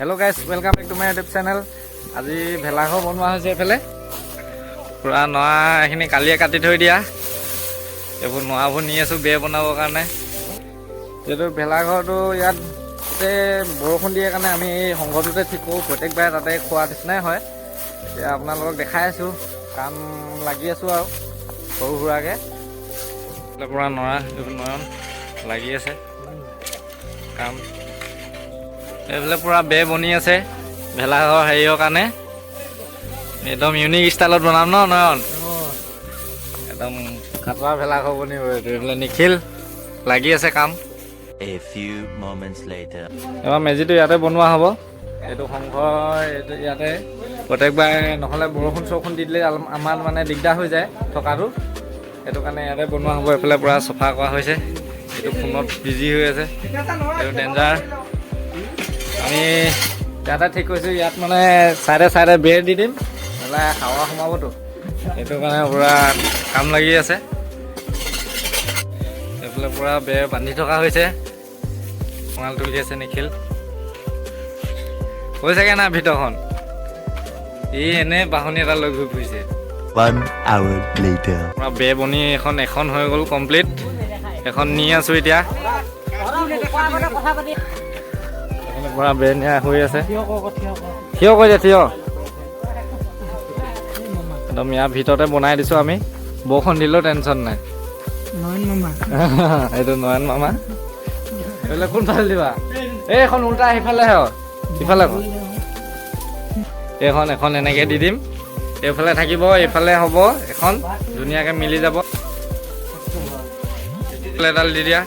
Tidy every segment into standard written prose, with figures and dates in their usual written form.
Hello guys, welcome back to my YouTube channel. আজি ভেলাঘৰ বনোৱা হৈছে। এইফালে পূৰা নৰা এইখিনি কালিয়ে কাটি থৈ দিয়া। এইবোৰ নৰাবোৰ নি আছোঁ বেৰ বনাবৰ কাৰণে। যিহেতু ভেলাঘৰটো ইয়াত গোটেই বৰষুণ দিয়ে কাৰণে আমি এই সংঘটোতে ঠিক কৰোঁ। প্ৰত্যেকবাৰে তাতে খোৱা নিচিনাই হয়। এতিয়া আপোনালোকক দেখাই আছোঁ, কাম লাগি আছোঁ আৰু সৰু সুৰাকৈ। এইফালে পূৰা নৰা, এইবোৰ নয়ন লাগি আছে কাম। এইফালে পূৰা বেৰ বনি আছে ভেলাঘৰ হেৰিয়ৰ কাৰণে। একদম ইউনিক ষ্টাইলত বনাম ন নয়ন? একদম খাতৰা ভেলাঘৰ বনিব এইটো। এইফালে নিখিল লাগি আছে কাম। A few moments later. এবাৰ মেজিটো ইয়াতে বনোৱা হ'ব। এইটো সংঘ, এইটো ইয়াতে প্ৰত্যেকবাৰে, নহ'লে বৰষুণ চৰষুণ দি দিলে আমাৰ মানে দিগদাৰ হৈ যায় থকাটো। সেইটো কাৰণে ইয়াতে বনোৱা হ'ব। এইফালে পূৰা চফা কৰা হৈছে। এইটো ফোনত বিজি হৈ আছে, এইটো ডেঞ্জাৰ। আমি ইয়াতে ঠিক কৰিছোঁ। ইয়াত মানে চাইডে চাইডে বেৰ দি দিম, নহ'লে হাৱা সোমাবতো। সেইটো কাৰণে পূৰা কাম লাগি আছে। এইফালে পূৰা বেৰ বান্ধি থকা হৈছে। মাল তুলি আছে নিখিল। হৈছেগে না ভিতৰখন? ই এনে বাহনি এটা লৈ ঘূৰি ফুৰিছে। One hour later. পূৰা বেৰ বনি এখন এখন হৈ গ'ল কমপ্লিট। এখন নি আছোঁ এতিয়া। এইফালে পূৰা বেৰ নিয়া হৈ আছে। থিয় কৰি দে, থিয় একদম। ইয়াৰ ভিতৰতে বনাই দিছোঁ আমি, বৰষুণ দিলেও টেনশ্যন নাই। নয়ন মামা। এইটো নয়ন মামা। এইফালে কোনফালে দিবা? এই এখন উল্টা সিফালে হয়, সিফালে কৰ। এইখন এখন এনেকে দি দিম। এইফালে থাকিব, এইফালে হ'ব। এখন ধুনীয়াকে মিলি যাব। এইফালে এডাল দি দিয়া।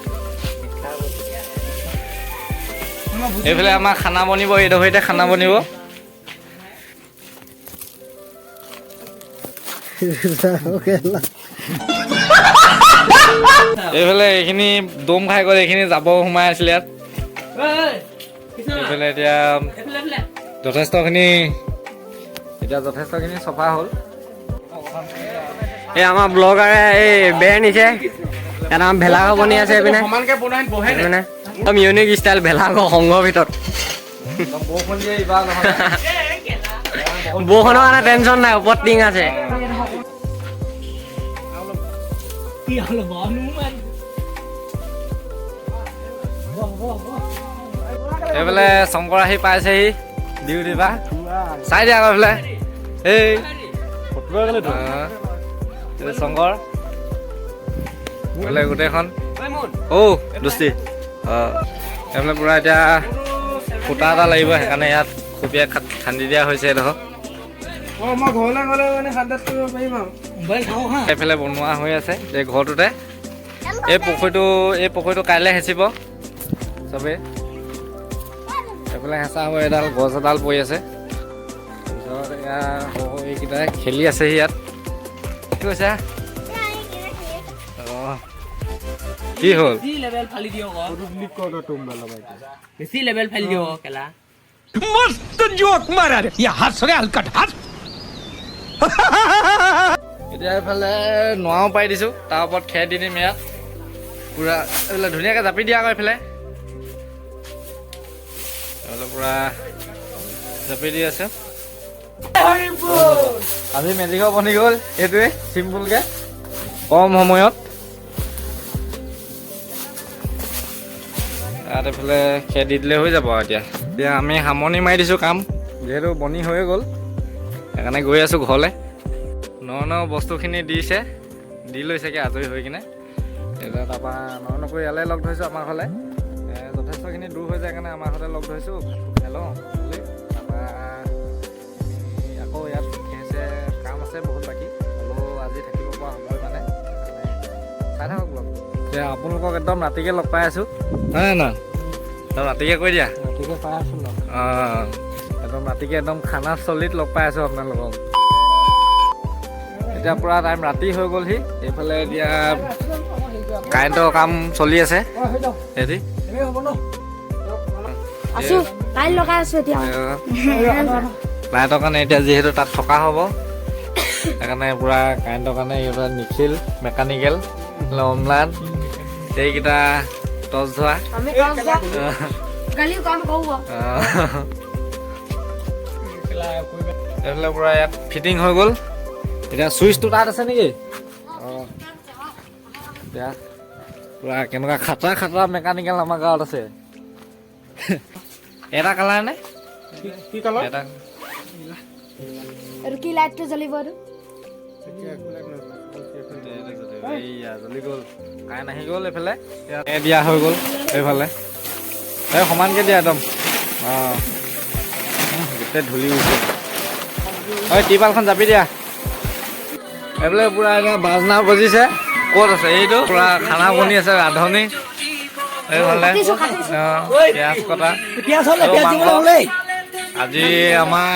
এইফালে আমাৰ খানা বনিব, এইডোখৰিতে খানা বনিব। এইফালে এইখিনি দম খাই গ'ল, এইখিনি যাব সোমাই আছিলে ইয়াত। এইফালে এতিয়া যথেষ্টখিনি চফা হ'ল। এই আমাৰ ব্লগাৰে এই বেৰ নিছে। ইয়াত আমাৰ ভেলাঘৰ বনি আছে এইপিনে। এইপিনে একদম ইউনিক ষ্টাইল ভেলাঘৰ সংঘৰ ভিতৰত। একদম বৰষুণ দিয়ে এইবাৰ নহ'লে। বৰষুণৰ কাৰণে টেনশ্যন নাই, ওপৰত টিং আছে। এইফালে শংকৰ আহি পাইছেহি ডিউটিৰ পৰা। চাই দিয়া আকৌ এইফালে। এই এইটো শংকৰ। এইফালে গোটেইখন। অ' দোস্তি, অঁ, এইফালে পূৰা এতিয়া খুটা এটা লাগিব, সেইকাৰণে ইয়াত খুপিয়াই খান্দি দিয়া হৈছে এডোখৰ। মই ঘৰলৈ গ'লে মানে সাতটাত কৰিব পাৰিম আৰু মোবাইল চাওঁ হা। এইফালে বনোৱা হৈ আছে এই ঘৰটোতে। এই পুখুৰীটো কাইলৈ সিঁচিব চবেই। এইফালে হেঁচা হ'ব। এডাল গছ এডাল পৰি আছে। তাৰপিছত এয়া সৰু এইকেইটাই খেলি আছেহি ইয়াত। কি কৈছা? অঁ, কি হ'ল? বেছি লেভেল ফালি দিয়ক, বেছি লেভেল ফালি দিয়ক কেলা। मस्त जोक मारा रे, ये हंस रे हलकट हंस। এতিয়া এইফালে নোৱাও পাৰি দিছোঁ, তাৰ ওপৰত খেৰ দি দিম। ইয়াত পূৰা এইফালে ধুনীয়াকৈ জাপি দিয়া আকৌ। এইফালে এইফালে পূৰা জাপি দি আছে। আজি মেজিঘৰ বনি গ'ল। এইটোৱে চিম্পুলকৈ কম সময়ত। তাত এইফালে খেৰ দি দিলে হৈ যাব আৰু। এতিয়া এতিয়া আমি সামৰণি মাৰি দিছোঁ কাম, যিহেতু বনি হৈয়ে গ'ল। সেইকাৰণে গৈ আছোঁ ঘৰলৈ। ন ন বস্তুখিনি দিছে, দি লৈছেগৈ আজৰি হৈ কিনে। এতিয়া তাৰপৰা নয়নকো ইয়ালৈ লগ ধৰিছোঁ আমাৰ ঘৰলৈ। যথেষ্টখিনি দূৰ হৈ যায় কাৰণে আমাৰ ঘৰতে লগ ধৰিছোঁ, ভাতটো খাই লওঁ বুলি। তাৰপৰা আমি আকৌ ইয়াত খেৰ কাম আছে বহুত বাকী, হ'লেও আজি থাকিব পৰা হ'বই মানে। সেইকাৰণে চাই থাকক ব্লগ। এতিয়া আপোনালোকক একদম ৰাতিকে লগ পাই আছোঁ। হয় নহয়? একদম ৰাতিকে কৈ দিয়া। ৰাতিকে পাই আছো লগ। অঁ, একদম ৰাতিকে একদম খানা চলিত লগ পাই আছোঁ আপোনালোকক। এতিয়া পূৰা টাইম ৰাতি হৈ গ'লহি। এইফালে এতিয়া কাৰেণ্টৰ কাম চলি আছে। হেৰি। আছো, কাইল লগাই আছো এতিয়া। লাইটৰ কাৰণে এতিয়া যিহেতু তাত থকা হ'ব, সেইকাৰণে পূৰা কাৰেণ্টৰ কাৰণে এইবিলাক নিখিল মেকানিকেল, অম্লান, এইকেইটা টৰ্চ ধৰা। আমি গালিও কাম কৰো। অঁ। এইফালে পূৰা ইয়াত ফিটিং হৈ গ'ল। এতিয়া চুইচটো তাত আছে নেকি? অঁ, এতিয়া পূৰা কেনেকুৱা খাতৰা খাতৰা মেকানিকেল আমাৰ গাঁৱত আছে। এটা কালাৰ নে? কি কালাৰ? এটা। এইটো কি লাইটটো জ্বলিব এইটো? এইয়া জ্বলি গ'ল, কাৰেণ্ট আহি গ'ল। এইফালে এই দিয়া হৈ গ'ল। এইফালে এই সমানকে দিয়া একদম। অঁ, গোটেই ধূলি উঠিছে। ঐ, টিপালখন জাপি দিয়া। এইফালে পূৰা এতিয়া বাজনা বজিছে। ক'ত আছে এইটো? পূৰা খানা বনি আছে, ৰান্ধনি এইফালে। কাটিছো, কাটিছো। অঁ, পিঁয়াজ কটা। পিঁয়াজ হ'লে আৰু পিঁয়াজ মাংস। দিবলৈ হ'লেই। আজি আমাৰ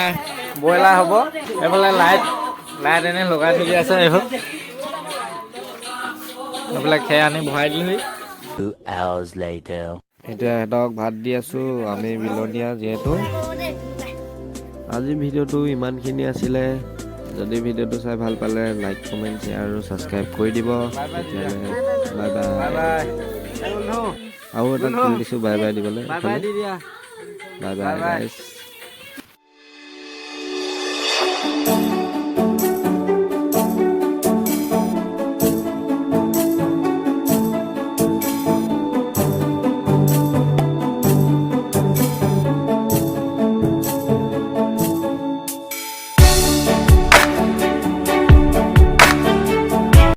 ব্ৰইলাৰ হ'ব। এইফালে লাইট লাইট এনেই লগাই থৈ দিয়া আছে। এইবোৰ এইফালে খেৰ আনি ভৰাই দিলোহি। 2 hours later. এতিয়া সিহঁতক ভাত দি আছোঁ আমি, বিলনীয়া যিহেতু। আজি ভিডিঅ'টো ইমানখিনি আছিলে। যদি ভিডিঅ'টো চাই ভাল পালে লাইক, কমেণ্ট, শ্বেয়াৰ আৰু ছাবস্ক্ৰাইব কৰি দিব। তেতিয়াহ'লে বাই বাই। বাই। বাই। আৰু এটা খুলি দিছোঁ বাই বাই দিবলৈ। বাই বাই দি দিয়া। Bye. Bye bye bye. গাইছ।